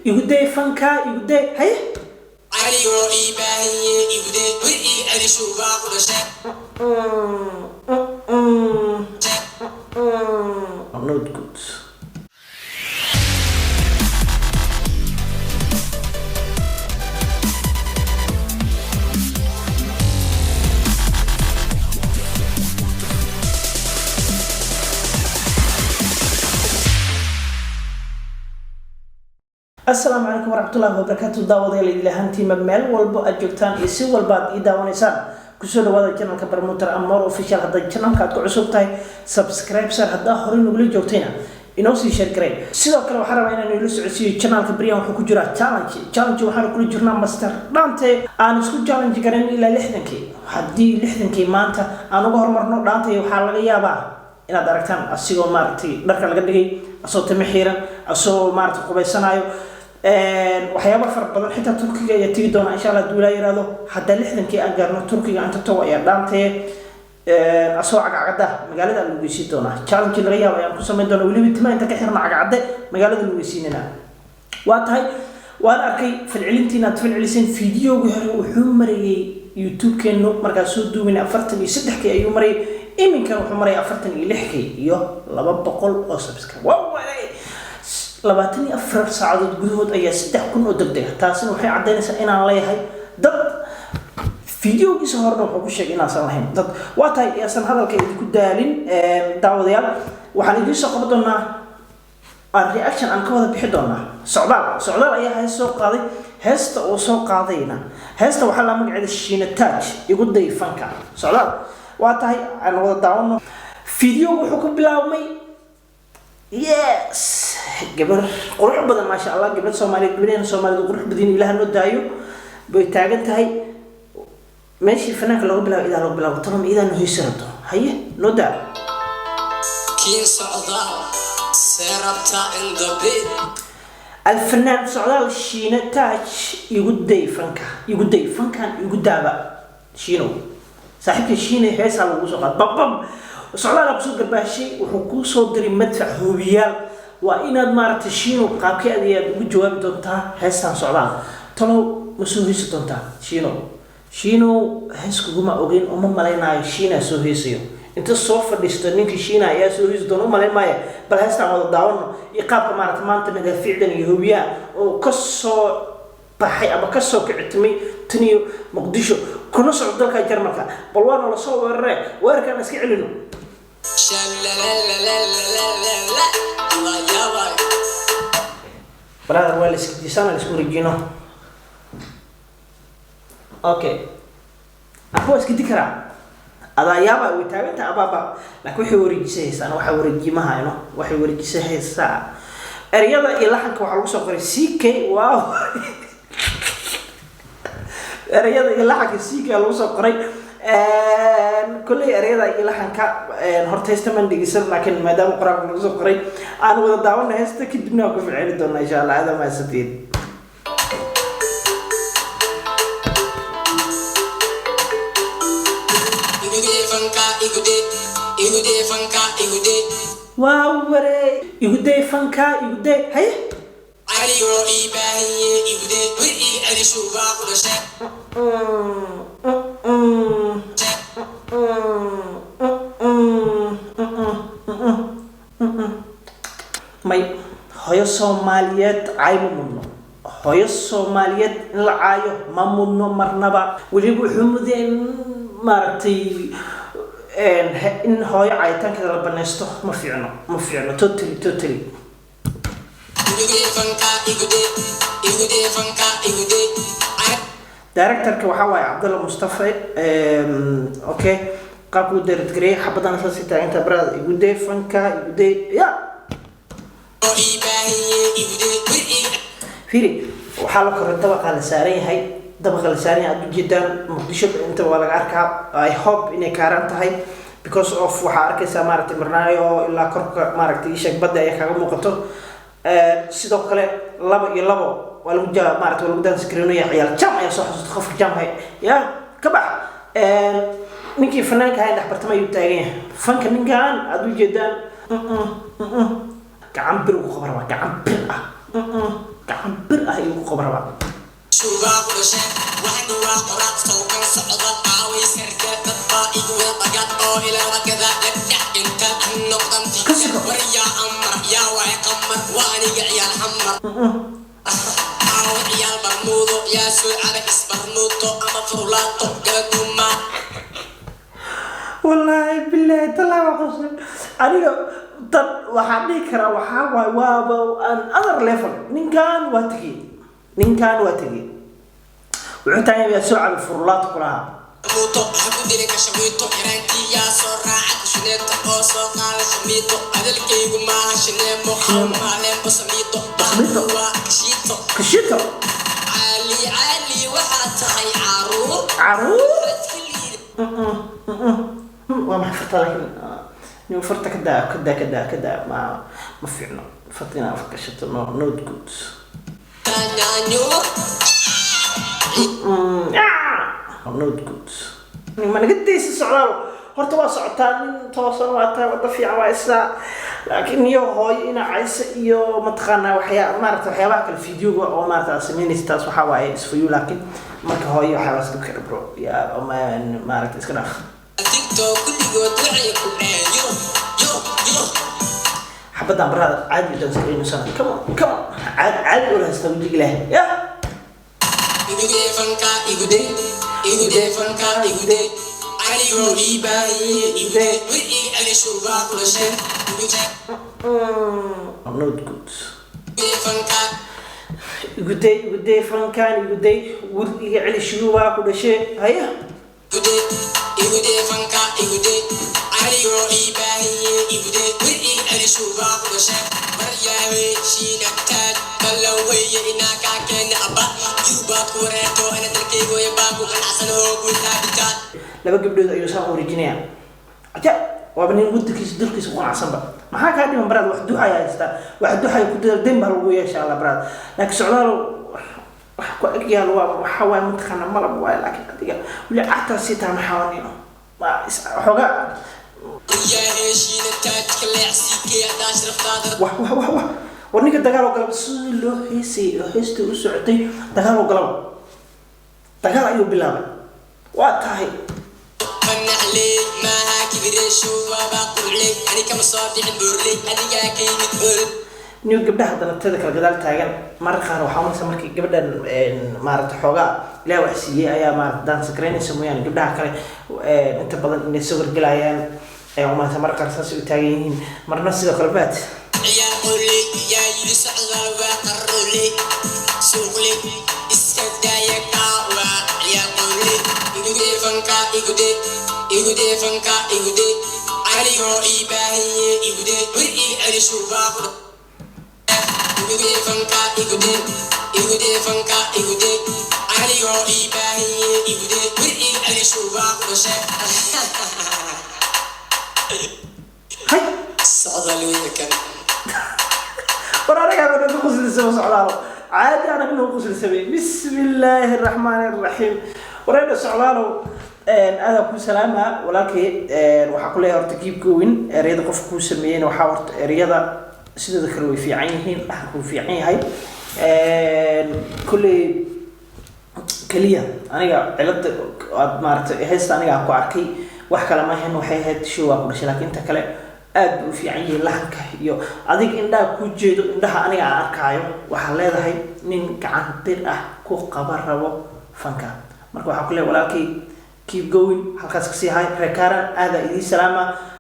Igu day fanka, igu day. Haye. Anigoo ii baahanyahe igude wir ii celishu baa ku dhashay. Not good. Asalaamu calaykum waraxmatullaahi wabarakaatu. Daawadayaal, idil ahaantiima meel walbo aad joogtaan iyo si walba aad ii daawanaysaan, kusoo dhawaada channelka Barmuter Amor Official. Hadda channelka aad ku cusub tahay, subscribe sar. Haddaa horey nagula joogtayna, inoo sii share garay. Sidoo kale waxaan rabaa inaan ila socodsiiyo channelka Brian wuxuu ku jiraa challenge. Challenge waxaanu kula jirnaa Master Dhante. Aan isku challenge garan ilaa 60-kii. Haddii 60-kii maanta aan uga horumarno Dhante, waxaa laga yaabaa inaad aragtaan asigoo maaragtay dharka laga dhigay, asagoo timo xiiran, asagoo maaragtay qubaysanayo, waxyaaba fara badan. Xitaa Turkiga ayaa tegi doona, insha Allah, haduu ilaa yiraahdo. Haddaa 60-kii aan gaarno, Turkiga inta tago ayaa Dhaantee asagoo cagacadda magaalada aan lugeysiin doonaa. Challenge laga yaabo ayaan ku samayn doonaa. Weliba timaha inta ka xirno, cagacadde magaalada lugeysiinana. Waa tahay, waan arkay falcelintiin aad falceliseen. Videogii hore wuxuu marayay YouTube-keenu markaa soo duumayna 43K ayuu marayay. Iminkan wuxuu marayay 46K iyo 200 oo subscribe. Waa walay 24 saacadood gudahood ayaa 3000 oo degdega. Taasina waxay caddaynaysaa inaan leeyahay dad. Videogiisa horena wuxuu ku sheegay inaasan lahayn dad. Waa tahay, yaasan hadalka idinku daalin. Daawadayaal, waxaan idiin soo qaban doonaa aan reaction aan ka wada bixi doonaa Socdaal. Socdaal ayaa hees soo qaaday. Heesta uu soo qaadayna, heesta waxaa la magaceeda Shiina Taj, Igu Day Fanka. Socdaal, waa tahay, aan wada daawano. Videogu wuxuu ku bilaabmay, yes, gabar qurux badan, maasha Allah, gabadh Soomaaliyeed, gabadheena Soomaaliyeed qurux badan, Ilaah noo daayo, bay taagan tahay meeshii fanaanka looga bilaabo. Idaa looga bilaabo tolom, idaa noo heysi rabto. Haye, noo daa. Kiin socdaal see rabtaa in the beat. Alfanaan Socdaal, Shiina Taaj, Igu Day Fanka, igu day fankan, igu daaba Shiinow. Saaxiibka Shiina, heesaa lagu soo qaad babam. Socdaal kusoo garbaashay, wuxuu kuu soo diray madfac hoobiyaal. Waa inaad maaragtay, Shiinow, qaabkee aad ayaad ugu jawaabi doontaa heestan Socdaal? Talow ma soo heesi doontaa, Shiinow? Shiinow, hees kuguma ogeyn. Uma malaynaayo Shiinaa soo heesayo. Inta soo fadhiisto ninkii Shiina ayaa soo heesi doona, u malayn maayo. Bal heestaan wada daawano iyo qaabka maaragtay maanta madaafiicdan iyo hoobiyaha oo ka soo baxay ama ka soo kicitimay taniyo Muqdisho kuna socdo dalka Jarmalka. Bal waana la soo weeraree, weerarkaan iska celino. Shalalalalala waa yaabay. Brother, waa la iska diisana, la isku wareejino. Okay, aku waa iska di karaa. Adaa yaaba, way taagantaha abaaba, laakiin waxay wareejisay haysaa. Waxaa wareejiye ma hayno, waxay wareejisay haysaa. Ereyada iyo laxanka waxaa lagu soo qoray CK. Wow, ereyada iyo laxanka CK lagu soo qoray. Kolley ereyada iyo laxanka horta heesta maan dhegeysan, laakiin maadaama qoraalka lagu soo qoray, aan wada daawano heesta, kadibna waan ku falceli doonaa, insha Allah. Aada mahadsantiin. Igude fanka igude, igude fanka igude. Waa waree, igu day fanka, igu day. Haye. Anigoo ii baahanyahe igude wir ii celishu baa ku dhashay. May, hooyo Soomaaliyeed caay ma mudno. Hooyo Soomaaliyeed in la caayo ma mudno marnaba. Weliba wuxuu muday in maaragtay in hooyo caayitaankeeda la banaysto. Ma fiicno, ma fiicno, totally, totally. Igude fanka igude, igude fanka igude. Directorka waxaa waaye Cabdalla Mustafa. Okay, qaabka u direct gareeyay xabadana saas taaginta. Brother, igu day fanka, igu day ya. Anigoo ii baahanyahe igude wir ii Fiiri, waxaa la koray dabaqa la saaran yahay, dabaqa la saaran yahay aad ujeedaan. Muqdisho inta waa laga arkaa. I hope inay kaaraan tahay, because of waxaa arkaysaa maaragtay marnaayo ilaa korka, maaragtay isheeg, badda ayaa kaaga muuqato. Sidoo kale labo iyo labo waa lagu ja maaragtay, waa lagu dance gareynaya. Ciyaal jam ayaa soo xasuusta qofka jam hay ya ka bax. Ninkii fanaanka ahaa dhex bartama ayuu taagan yahay. Fanka ninkan aad ujeedaan gacan bir ugu qaban rabaa, gacan bir ah, gacan bir ah igu qaba rabaa. Shuubaa ku dhashe waxna waa qoraaq sawkan socda aaway sarka dad baa igu wada dhagan oo ilaa gada dhadhac inta an noqdan. Ka sugo. War yaa amar yaa waay qamar waa aniga ciyaal xamar aawo ciyaal barmuudo yaa soo caba isbarmuuto ama furulaato gabadhuma. Wallaahi bilaahi talaa waa qosle. Aniga tan waxaan dhihi karaa waxaa waay waaba an other level. Ninkan waa tegey, ninkan waa tegey. Wuxuu taagan yaa soo cabay furulaadka kulahaa. Muto ha ku dilin kashamiito yaraantii yaa soo raaca kushineeto oo soo qaada shamiito hadalkaygu maaha shineemo maaleenbo samiito. Samiito. Waa kashiito. Kashito. Caali caali waxaa tahay caruur. Caruur. Waa maxay farta? Laakiin nin farta ka daa, ka daa, ka daa, ka daa. Ma fiicno farta inaad afka gashato. No, not good. Yaanyo. Not good. Ma naga daysa socdaal. Horta waa socotaa, nin toosan waa tahay, wada fiican waa isaa, laakiin iyo hooyo ina caysa iyo mataqaanaa waxyaa maarata waxyaabaha kale videoga oo maarata aad samaynaysa, taas waxaa waaye isfayu. Laakiin marka hooyo waxyaabahaas dhibka bro ya maarata iska dhaaf. TikTok kulligood waxay ku dhaheen Yurub, Yurub, Yurub. Xabaddan barada caadi u dance gareynaysaa. Come on, come on, caadi caadi ula haysta wejiga Ilaahay ya. Igude fanka igude, igude fanka igude, anigoo ii baahiye igude wir iga celi shuubaa ku dhashe igude. Not good. Fanka. Iguday, iguday fankan iguday, wir iga celi shuubaa ku dhashe haya. Igude, igude fanka igude, anigoo ii baahiye igude wir iga celi shuubaa ku dhashe war yaawe shiina taaj ballan weeye inaa kaa keena abba yurubaad ku wareerto ana dalkaygoya baa ku qanacsan oo guultaabitaan. Laba gabdhood ayuu saan u wareejinayaa. Aja waaba nin wadankiisa dalkiisa ku qanacsanba. Maxaa kaa dhiman baraad? Wax duxaya haystaa, wax duxaya ku dadaal, den baa lagu yeesha alla baraad. Laakiin socdaal wax ku eg yaal waa waxa waaye mataqaana malab waaye. Laakiin adiga weli cagtaa sii taa maxaa waniyo waa xoogaa. Yaa heshiina taajka leecsiikee haddaa sharaftaada. Wax wax wax wax war ninka dagaal oo galaba sidii loo heesayay oo heestii u socotay dagaal oo galaba dagaal ayuu bilaabay waa tahay. Fanaxley maaha kibireesho waabaa qurcley ani kama soo bixin boorley adigaa ka yimid orod. New gabdhaha haddana teda kale gadaal taagan mararka qaar waxaa umaysa markii gabadhan maaragta xoogaa Ilaah wax siiyey ayaa maaragta dance garaynaysa mooyaane gabdhaha kale inta badan inay sawir gelayaan ayaa umaysa. Mararka qaar saasay u taagan yihiin, marna sidoo kale baad. Ciyaal qoley yaa yidhi socdaal waa qaroley suuqley iska daaya kaa waa ciyaal qoley igude fanka igude, igude fanka igude, anigoo ii baahiye igude wir iga celi shuubaa ku igude fanka igude, igude fanka igude, anigoo ii baahiye igude wir iga celi shuubaa ku dhashe. Hay. Socdaal weeye kan. War anagaa nagu qoslisaba socdaalo caadi anaga nagu qoslisamay. Bismi illaahi araxmaani araxiim. Wareedha socdaalow, aadaa kuu salaama walaalkay. Waxaa ku leeyahay horta keep going. Ereyada qofka kuu sameeyeyna waxaa horta ereyada sidooda kale way fiican yihiin, dhaxalku wuu fiican yahay kolley. Keliya aniga cilada aad maaragtay heesta aniga aan ku arkay wax kale ma ahayn, waxay ahayd show waa ku dhashay. Laakiin inta kale aad bay u fiican yihiin lahanka iyo adiga indhaha ku jeedo. Indhaha aniga aan arkaayo waxaa leedahay nin gacan bir ah ku qaba rabo fanka. Marka waxaa ku leeyahay walaalkay keep going, halkaas kasii hay. Reekaaran aadaa idiin salaama.